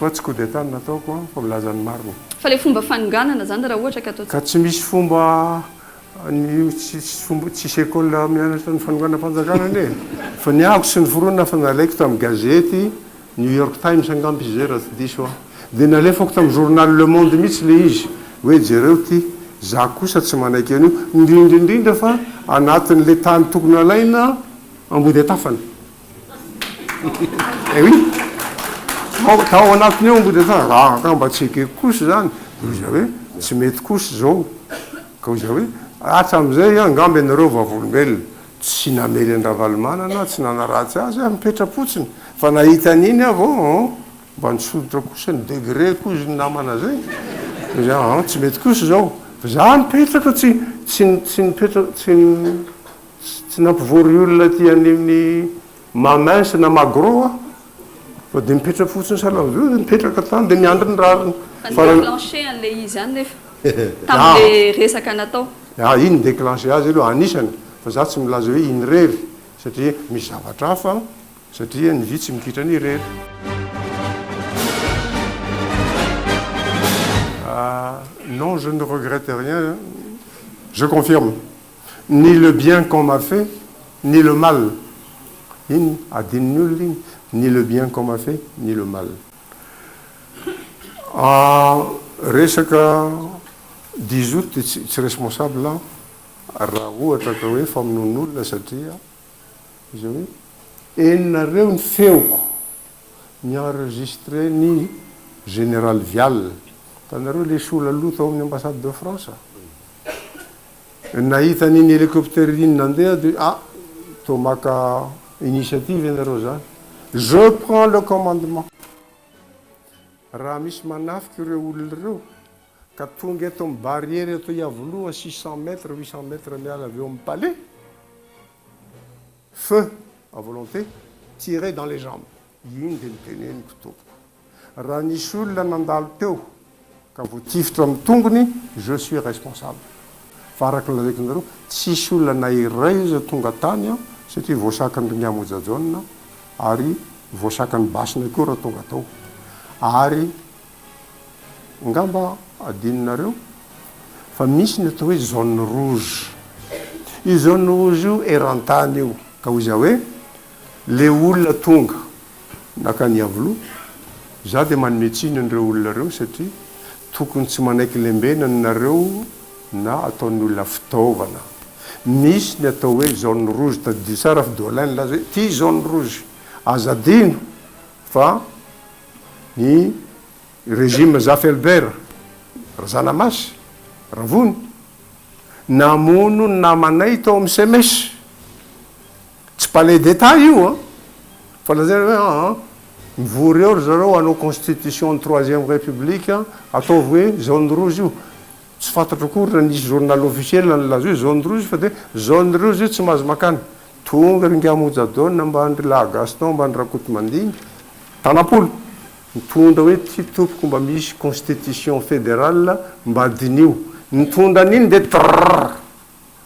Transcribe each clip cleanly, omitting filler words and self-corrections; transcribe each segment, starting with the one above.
fois tsy coup d'Etat no nataoko an, fa milaza ny marina. Fa ilay fomba fanonganana izany raha ohatra ka ataontsika. Ka tsy misy fomba ny tsisy fomba tsisy école mianatra ny fanonganam-panjakana anie e! Fa ny ahako tsy noforonina fa nalaiko tamin'ny gazety New York Times angamba izy izay raha tsy diso aho. Dia nalefako tamin'ny journal Le Monde mihitsy ilay izy hoe jereo ity, za kosa tsy manaiky an'io, indrindra indrindra fa anatin'ilay tany tokony halaina Ambodiatafana. Eh oui! Tao, tao anatiny ao Ambodiatafana, raha angamba tsy ekeko kosa izany, dia hoy za hoe tsy mety kosa izao. Ka hoy za hoe hatramin'izay angamba ianareo vavolombelona, tsy namely an-dRavalomanana, tsy nanaratsy azy aho, mipetra-potsiny, fa nahita an'iny aho vao mba nisondrotra kosa ny degré-ko hozy ny namana zay, hoy za an, tsy mety kosa izao, fa za nipetraka tsy, tsy, tsy nipetraka, tsy, tsy nampivory olona aty amin'ny Mamins na Magro aho, fa dia mipetra-potsiny sahala amin'izao, dia mipetraka tany dia miandry ny rariny. Fa ni-déclencher an'ilay izy ihany nefa, tamin'ilay resaka natao. Ah, iny ni-déclencher azy aloha, anisany, fa za tsy milaza hoe iny irery, satria misy zavatra hafa, satria ny vy tsy mikitrana irery. Ah, non je ne regrette rien, je confirme, ni le bien qu'on m'a fait, ni le mal, iny adinon'ny olona iny, ni le bien qu'on m'a fait, ni le mal. Ah, resaka 10 août dia tsy responsable aho raha ohatra ka hoe famonoan'olona satria izay hoe henonareo ny feoko ni-enregistrer ny Général Vial, hitanareo le sola loha tao amin'ny ambassade de France? Nahita an'iny hélicoptère iny nandeha dia ah toa maka initiative ianareo zany, je prends le commandement. Raha misy manafika ireo olona ireo ka tonga eto amin'ny barrière eto Iavoloha 600 mètres, 800 mètres miala avy eo amin'ny palais, feu à volonté, tirer dans les jambes. Iny dia noteneniko tompoko. Raha nisy olona nandalo teo ka voatifitra amin'ny tongony, je suis responsable. Fa araka ny lazaiko anareo, tsisy olona na iray aza tonga tany an, satria voasakan'i Ringamojajaona ary voasakan'ny basinay koa raha tonga tao. Ary angamba adinonareo fa misy ny atao hoe zone rouge. Io zone rouge io eran-tany io. Ka hoy za hoe, le olona tonga naka an'i Iavoloha, za dia manome tsiny an'ireo olona ireo satria tokony tsy manaiky lembenana nareo na ataon'ny olona fitaovana. Misy ny atao hoe zone rouge, tadidio tsara fa Dollin nilaza hoe ity zone rouge, aza adino fa ny régime Zafy Albert, Razanamasy, Ravony, namono ny namanay tao amin'ny CMS. Tsy palais d'Etat io an! Fa lazaina hoe aa mivory eo ry zareo hanao constitution ny troisième république, ataovy hoe zone rouge io. Tsy fantatro akory na nisy journal officiel nilaza hoe zone rouge fa dia zone rouge io tsy mahazo mankany. Tonga ry Ingahy Mojadoana mbany ry Lahy Gaston mbany Rakotomandimby, Tanapolo, nitondra hoe ty tompoko mba misy constitution fédérale mba diniho. Nitondra an'iny dia trrrr!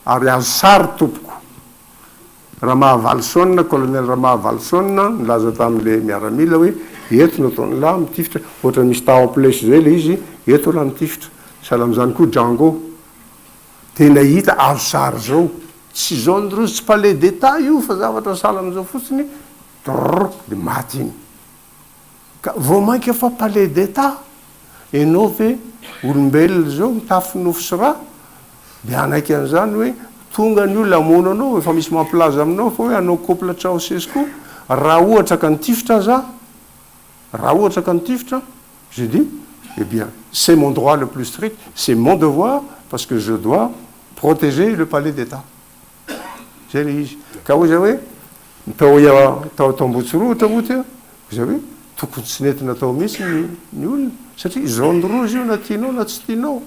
Ary azo sary tompoko. Ramahavalisaona, Colonel Ramahavalisaona nilaza tamin'ilay miaramila hoe eto no ataon'lah mitifitra, ohatran'ny misy taho place zay ilay izy, eto lah mitifitra. Sahala amin'izany koa Django. Tena hita azo sary zao. Tsy zone rouge, tsy palais d'Etat io fa zavatra sahala amin'izao fotsiny, drrr, dia maty iny. Ka vao mainka fa palais d'Etat enao ve olombelona zao mitafy nofo sy ra de hanaiky an'izany hoe tonga ny olona hamono anao efa misy mampilaza aminao fa hoe hanao couple Ceausescu raha ohatra ka nitifitra aza raha ohatra ka nitifitra je dis eh bien c'est mon droit le plus strict c'est mon devoir parce que je dois protéger le palais d'Etat Zay le izy. Ka hoy zay hoe, ny tao tao tao Ambohitsorohitra moa teo, zay hoe tokony tsy nentina tao mihitsy ny ny olona satria zone rouge io na tianao na tsy tianao.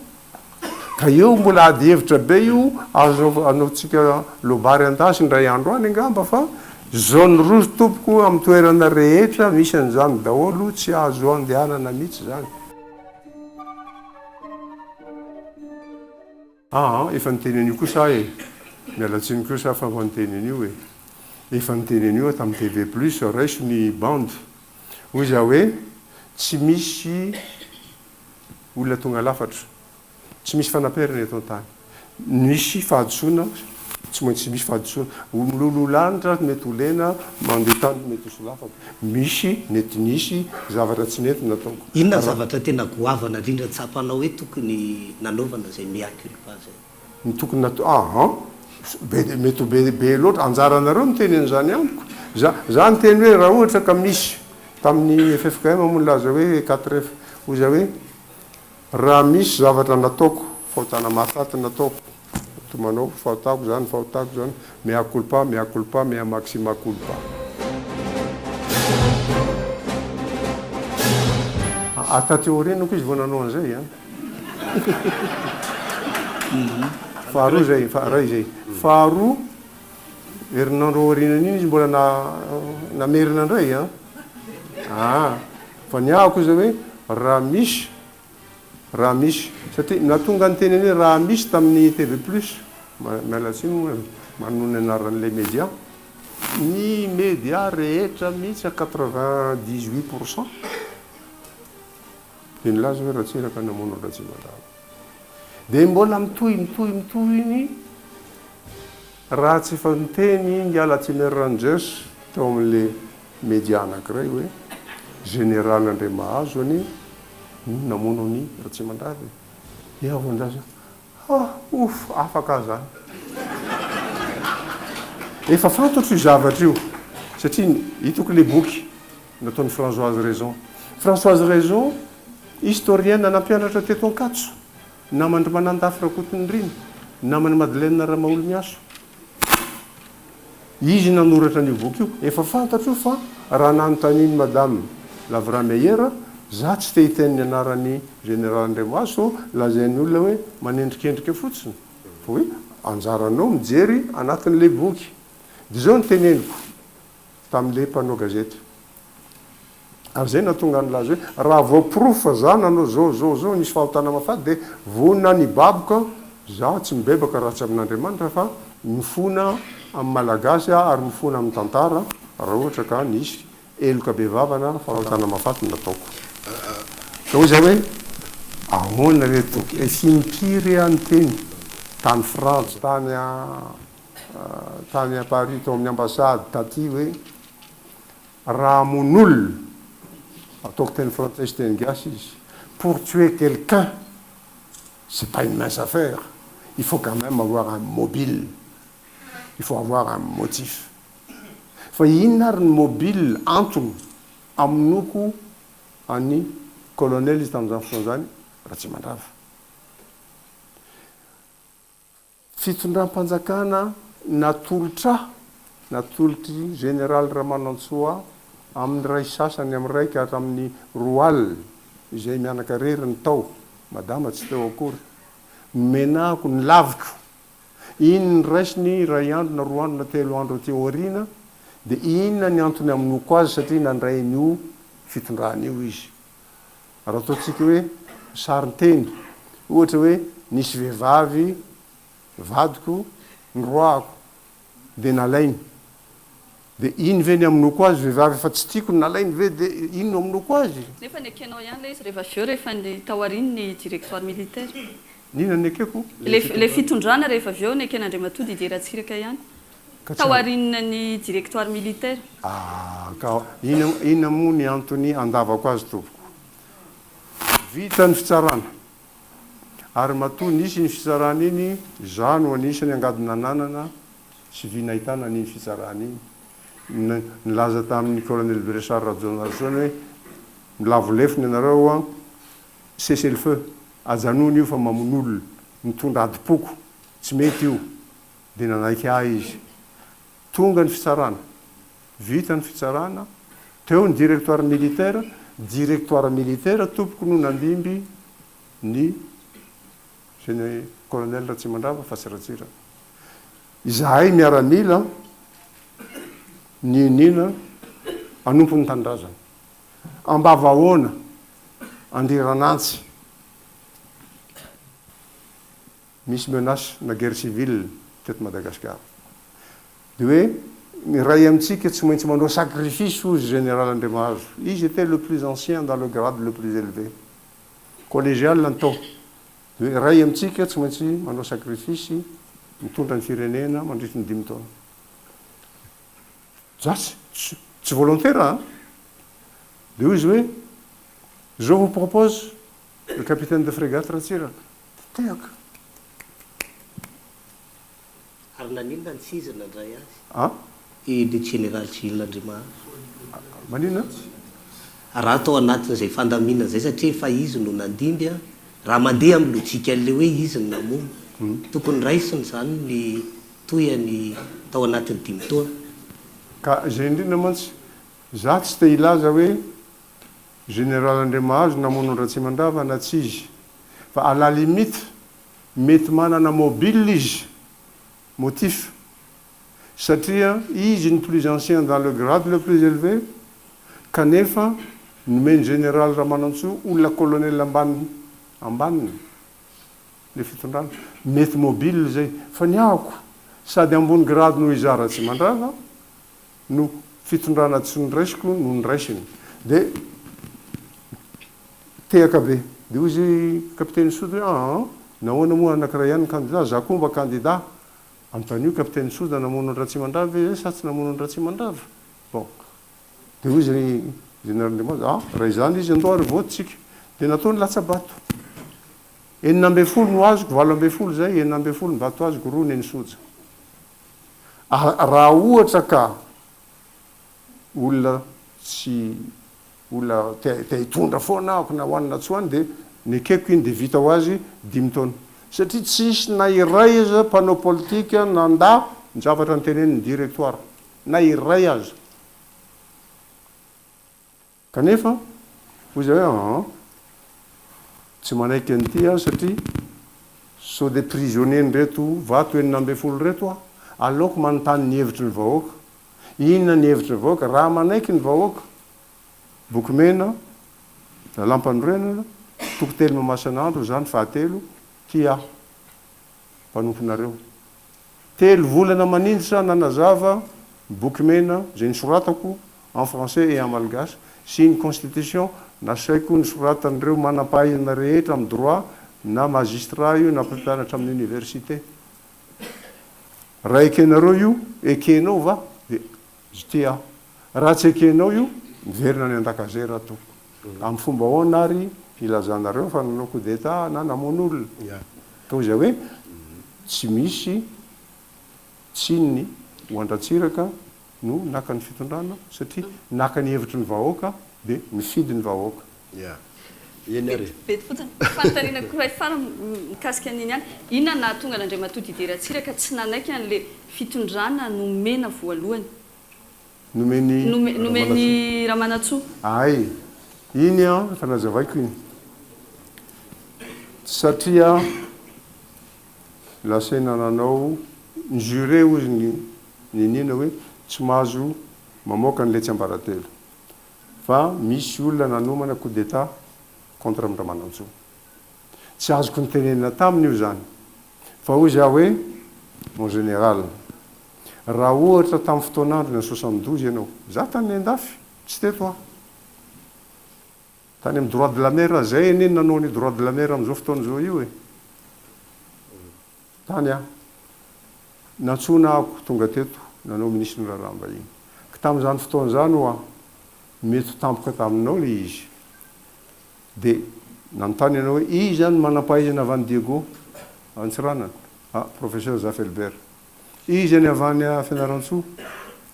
Ka eo mbola ady hevitra be io, azo anaontsika loabary an-dasy indray andro any angamba fa zone rouge tompoko amin'ny toerana rehetra misy an'izany daholo, tsy azo andehanana mihitsy zany. Aa efa niteny an'io kosa aho e! Miala tsiny kosa aho fa efa niteny an'io e! Efa niteny an'io aho tamin'ny TV plus, raiso ny bande. Hoy za hoe, Tsy misy olona tonga lafatra. Tsy misy fanaperana eto an-tany. Misy fahadisoana, tsy maintsy misy fahadisoana. Miloloha lanitra mety ho lena, mandeha tany mety ho solafaka. Misy, nety nisy zavatra tsy nety nataoko. Inona ny zavatra tena goavana indrindra tsapanao hoe tokony nanaovana izay mea culpa izay? Ny tokony natao, aha, be dia mety ho be be loatra, anjaranareo miteny an'izany amiko. Za, za niteny hoe raha ohatra ka misy, tamin'ny ffkm moa nilaza hoe quatre F, hoy za hoe, Raha misy zavatra nataoko, fahotana mahafaty nataoko, to manao fahotako zany, fahotako zany, mea culpa, mea culpa, mea maxima culpa. Ary taty aoriana koa izy vao nanao an'izay an. Faharoa izay, faharay izay. Faharoa, herinandro aorianan'iny izy mbola namerina indray an. Aa. Fa ny ahako izay hoe raha misy, raha misy, satria nahatonga ny teniny hoe raha misy tamin'ny TV plus, miala tsiny moa manonona ny anaran'ilay media, ny media rehetra mihitsy à 98 pour cent dia nilaza hoe Ratsiraka namono an-dRatsimandrava. Dia mbola mitohy, mitohy, mitohy iny raha tsy efa niteny ingahy Latimer Rangers teo amin'ilay Media anankiray hoe Général Andriamahazo anie no namono an'i Ratsimandrava e! Dia aho vao nilaza hoe ah! Ouf! Afaka aho zany. Efa fantatro io zavatra io satria hitako ilay boky nataon'i Françoise Raison. Françoise Raison, historienne nampianatra teto Ankatso, naman-dry Manandafy Rakotonirina, naman'i Madeleine Ramaholimihaso. Izy nanoratra an'io boky io. Efa fantatro io fa raha nanontanian'i Madame Lavrameyer, za tsy te hiteny ny anaran'i Général Andriamaso, lazain'ny olona hoe manendrikendrika fotsiny. Fa hoe anjaranao mijery anatin'ilay boky. Dia izao no teneniko tamin'ilay mpanao gazety. Ary zay nahatonga nilaza hoe raha voaporofo fa za nanao zao zao zao nisy fahotana mahafaty dia vonona ny hibaboka za tsy mibebaka raha tsy amin'Andriamanitra fa mifona amin'ny Malagasy aho ary mifona amin'ny tantara raha ohatra ka nisy heloka bevava na fahotana mahafaty nataoko. Ka hoy za hoe ahoana re tompoko efa impiry aho niteny tany Frantsa tany tany Paris tao amin'ny ambassade taty hoe Raha hamono olona, ataoko teny frantsay sy teny gasy izy, pour tuer quelqu'un, c'est pas une mince affaire, il faut quand même avoir un mobile, il faut avoir un motif. Fa inona ary ny mobile, antony, hamonoako an'i colonel izy tamin'izany fotoana izany, Ratsimandrava. Fitondram-panjakana natolotra natolotr'i Jeneraly Ramanantsoa amin'ny iray sasany amin'ny iray ka hatramin'ny 20 izay mianaka rery ny tao, madama tsy teo akory. Nomenahako ny laviko. Iny noraisiny iray andro na roa andro na telo andro aty aoriana dia inona ny antony hamonoako azy satria nandray an'io fitondrana io izy. Raha ataontsika hoe sarin-teny, ohatra hoe nisy vehivavy vadiko noroahako dia nalainy, dia iny ve ny hamonoako azy, vehivavy efa tsy tiako no nalainy ve dia iny no hamonoako azy? Nefa nekenao ihany ilay izy rehefa avy eo rehefa ny tao aorian'ny directoire militaire. N'inona nekeko? Ilay fitondrana rehefa avy eo neken'Andriamatoa Didier Ratsiraka ihany. Tao aorian'ny directoire militaire. Ah, ka inona moa ny antony andavako azy tompoko? Vita ny fitsarana, ary matoa nisy iny fitsarana iny, izaho no anisany angady nananana sy vy nahitana an'iny fitsarana iny. Nilaza tamin'ny Colonel Bressard Rajaonarison hoe, milavo lefona ianareo an, cessez le feu, ajanony io fa mamono olona, mitondra adim-poko, tsy mety io. Dia nanaiky ahy izy. Tonga ny fitsarana. Vita ny fitsarana. Teo ny directoire militaire. Directoire militaire tompoko no nandimby ny Gene Colonel Ratsimandrava fa tsy Ratsiraka. Izahay miaramila niniana hanompo ny tanindrazana. Ambavahoana, Andriranantsy. Misy menace na guerre civile teto Madagascar. Dia hoe Ny iray amintsika tsy maintsy manao sacrifice hozy Général Andriamahazo. Izy était le plus ancien dans le grade le plus élevé. Collégial ny tao. Ny iray amintsika tsy maintsy manao sacrifice mitondra ny firenena mandritry ny dimy taona. Za tsy tsy volontaire an! Dia hoy izy hoe, je vous propose le capitaine de frégate Ratsiraka. Tehaka. Ary naninona no tsy izy no nandray azy? An? I le Jeneraly Gilles Andriamahazo. Maninona? Raha tao anatin'izay fandaminana izay satria efa izy no nandimby an, raha mandeha amin'ny lojikan'ilay hoe izy no namono, tokony raisiny izany ny tohiny tao anatin'ny dimy taona. Ka izay indrindra mantsy, za tsy te hilaza hoe Général Andriamahazo namono an-dRatsimandrava na tsy izy, fa à la limite Mety manana mobile izy, motif, satria izy ny plus ancien dans le grade le plus élevé, kanefa nomen'i Général Ramanantsoa olona colonel ambany ambaniny le fitondrana. Mety mobile zay. Fa ny ahako, sady ambony grade noho izaho Ratsimandrava, no fitondrana tsy noraisiko no noraisiny. Dia tehaka be. Dia hoy izy Kapiteny Soda hoe aa, nahoana moa anankiray ihany ny kandida, za koa mba kandida. Anontanio Kapiteny Soda namono an-dRatsimandrava ve izay sa tsy namono an-dRatsimandrava? Bon. Dia hoy izy Général Andriamanitra, aa, raha izany izy andao ary vote tsika. Dia natao ny latsa-bato. 16 no azoko, 18 izay, 16 ny vato azoko, roa neny Soja. Raha ohatra ka olona tsy olona te te hitondra foana ahako na ho any na tsy ho any dia nekeko iny dia vita ho azy dimy taona. Satria tsisy na iray aza mpanao politika nandà ny zavatra notenenin'ny directoire. Na iray aza. Kanefa, hoy izy hoe, aa, tsy manaiky an'ity aho satria sao dia prisonnier-n'ireto vato 16 ireto aho. Aleoko manontany ny hevitry ny vahoaka. Inona ny hevitry ny vahoaka? Raha manaiky ny vahoaka, boky mena, lalàmpanorenana, toko telo mamasan'andro izany, fahatelo, tia aho, mpanomponareo. Telo volana maninjitra nanazava ny boky mena izay nosoratako en français et en malgache sy ny constitution nasaiko nosoratan'ireo manampahaizana rehetra amin'ny droit na magistrat io na mpampianatra amin'ny université. Raha ekenareo io, ekenao va? Dia ity aho. Raha tsy ekenao io, miverina any an-dakazera aho tompoko. Amin'ny fomba ahoana ary ilazanareo fa nanao coup d'Etat na namono olona? Toy izay hoe tsy misy tsininy ho an-dRatsiraka no naka ny fitondrana satria naka ny hevitry ny vahoaka dia nifidy ny vahoaka. Ya. Eny ary e. Vetivety fotsiny. Fanontaniana iray farany mikasika an'iny ihany. Inona no nahatonga an'Andriamatoa Didier Ratsiraka tsy nanaiky an'ilay fitondrana nomena voalohany? Nomen'i Nomen'i Ramanantsoa. Ay, iny an, efa nazavaiko iny. Satria lasaina nanao, ni-jurer hozy ny niniana hoe tsy mahazo mamoaka an'ilay tsiambaratelo. Fa misy olona nanomana coup d'Etat contre amin-dRamanantsoa. Tsy azoko notenenina taminy io izany. Fa hozy aho hoe, mon général, Raha ohatra tamin'ny fotoan'androny ny 72 ianao, za tany andafy, tsy teto aho. Tany amin'ny droit de la mer aho, zay anie no nanao an'io droit de la mer amin'izao fotoana izao io e. Tany aho. Nantsoina aho tonga teto nanao minisitry ny raharaham-bahiny. Ka tamin'izany fotoana izany ho'a, mety ho tampoka taminao ilay izy. Dia nanontany ianao hoe iza no manam-pahaizana avy any Diego, Antsiranana? Ah, Professeur Zafy Albert. Iza ny avy any Fianarantsoa,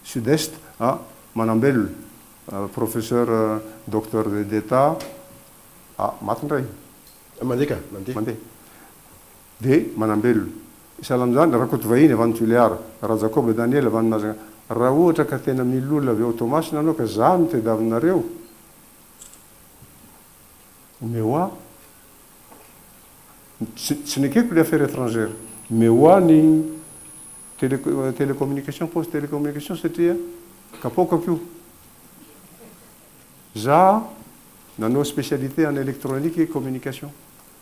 Sud Est? Ah, Manambelona, Professeur Docteur d'Etat. Ah, maty indray. Mandeha ka, mandeha. Mandeha. Dia Manambelona. Sahala amin'izany, Rakotovahiny avy any Toliara, Rajakoba Daniel avy any Mahajanga. Raha ohatra ka tena mila olona avy ao Toamasina anao ka za no tediavinareo, omeo ahy. Tsy nekeko le affaire étrangère. Omeo ahy ny télé télécommunication, poste télécommunication satria kapoakako io. Za nanao spécialité en électronique et communication.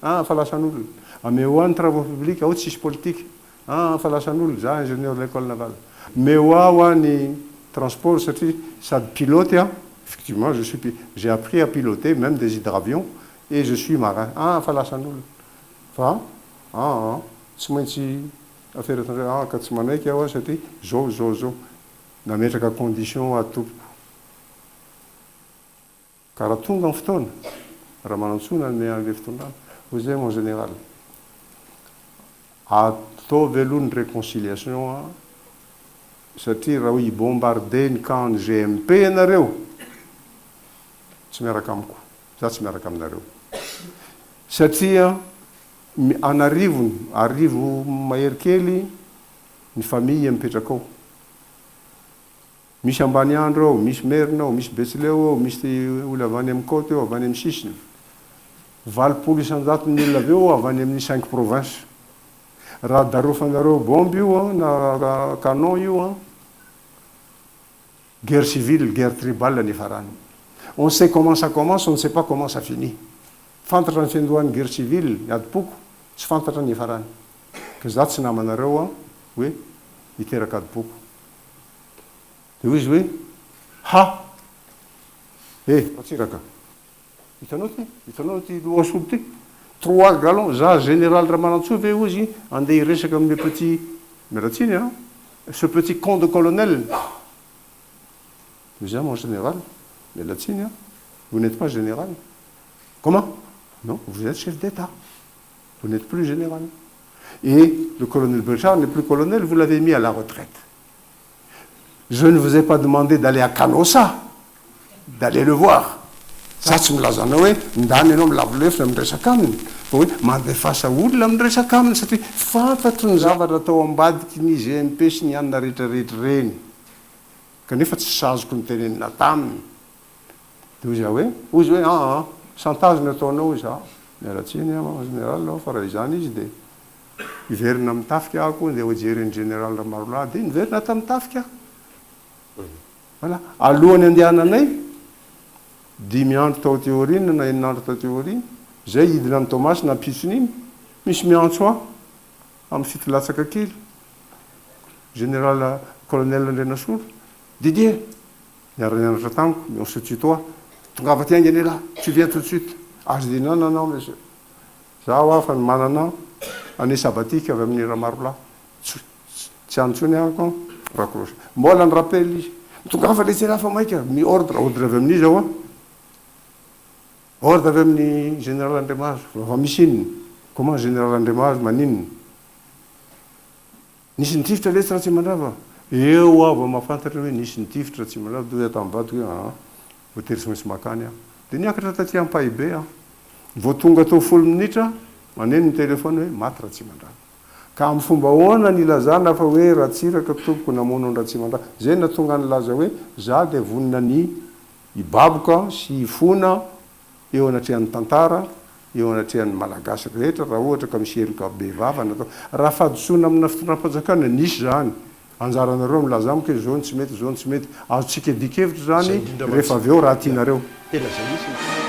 Ah fa lasan'olona. Ameo ahy ny travaux publics, ao tsisy politique. Ah fa lasan'olona, za ingénieur l'école navale. Meo ahy hoa ny transport satria sady pilote aho, effectivement je suis j'ai appris à piloter même des hydravions et je suis marin. Ah fa lasan'olona fa aa tsy maintsy affaire étrangère ah ka tsy manaiky aho satria zao zao zao. Nametraka condition aho tompoko. Ka raha tonga ny fotoana, Ramanantsoa nanome an'ilay fitondrana, hoy izay mon général, ataovy aloha ny réconciliation an, satria raha hoe hi-bombarder ny camp ny GMP ianareo, tsy miaraka amiko, za tsy miaraka aminareo. Satria an'arivony, arivo mahery kely ny famille mipetraka ao. Misy ambaniandro ao, misy merina ao, misy betsileo ao, misy olona avy any amin'ny côte eo, avy any amin'ny sisiny. 80 isan-jaton'ny olona avy eo avy any amin'ny cinq provinces. Raha darofanareo bombe io an, na canon io an, guerre civile, guerre tribale ny hiafarany. On sait comment ça commence, on ne sait pas comment ça finit. Fantatra ny fiandohan'ny guerre civile, ny adim-poko, tsy fantatra ny hiafarany. Ka za tsy namanareo an, hoe hiteraka adim-poko. Dia hoy izy hoe, Ha! Eh, Ratsiraka, hitanao ity? Hitanao ity lohan'solo ity? Trois galons, za général Ramanantsoa ve hoy izy andeha hiresaka amin'ilay petit, miala tsiny an, ce petit con de colonel? Hoy izy, mon général, miala tsiny an, vous n'êtes pas général. Comment? Non, vous êtes chef d'État. Vous n'êtes plus général. Et le colonel Bechard n'est plus colonel, vous l'avez mis à la retraite. Je ne vous ai pas demandé d'aller à Canossa, d'aller le voir. Za tsy milaza anao hoe ndana ianao milavo lefona miresaka aminy, fa hoe mandefasa olona miresaka aminy satria fantatro ny zavatra atao ambadiky ny GMP sy ny anona rehetrarehetra ireny. Kanefa tsy sazoko notenenina taminy. Dia hoy izaho hoe, hoy izy hoe, aa, chantage no ataonao hoy izaho. Miala tsiny aho mon général fa raha izany izy dia hiverina amin'ny tafika aho koa ndeha hojery an'i général Ramarolahy. Dia niverina tamin'ny tafika aho. Voilà. Alohan'ny handehananay, dimy andro tao aty aoriana na enina andro taty aoriana, izay hidina an'i Toamasina ampitson'iny, misy miantso ahy amin'ny fito latsaka kely, général colonel Andrianasolo, Didier, Niara-nianatra tamiko, mais on se tutoie, tongava aty haingana elah, tu viens tout de suite, azo dia non non non monsieur, za hoa fa manana année sabbatique avy amin'ny Ramarolahy, tsy tsy any intsony aho ko, raccroché. Mbola ny rappel izy, tongava letsy elah fa maika, mi ordre, ordre avy amin'iza hoa? Ordre avy amin'ny général Andriamahazo, fa misy inona? Comment général Andriamahazo maninona? Nisy nitifitra letsy Ratsimandrava? Eo aho vao mahafantatra hoe nisy nitifitra Ratsimandrava, dia hoy aho tamin'ny vadiko hoe aa, voatery tsy maintsy makany aho. Dia niakatra taty Ampahibe aho. Vao tonga teo folo minitra, maneno ny téléphone hoe maty Ratsimandrava. Ka amin'ny fomba ahoana no ilazana fa hoe Ratsiraka tompoko namono an-dRatsimandrava? Izay no nahatonga ahy nilaza hoe za dia vonona ny hibaboka sy hifona eo anatrehan'ny tantara, eo anatrehan'ny Malagasy rehetra raha ohatra ka misy heloka be vava natao. Raha fahadisoana amina fitondram-panjakana, nisy izany. Anjaranareo milaza amiko hoe izao no tsy mety, izao no tsy mety. Azontsika iadian-kevitra Izay izany indrindra rehefa mantsy. avy eo raha Ya. tianareo. Tena izay mihitsy.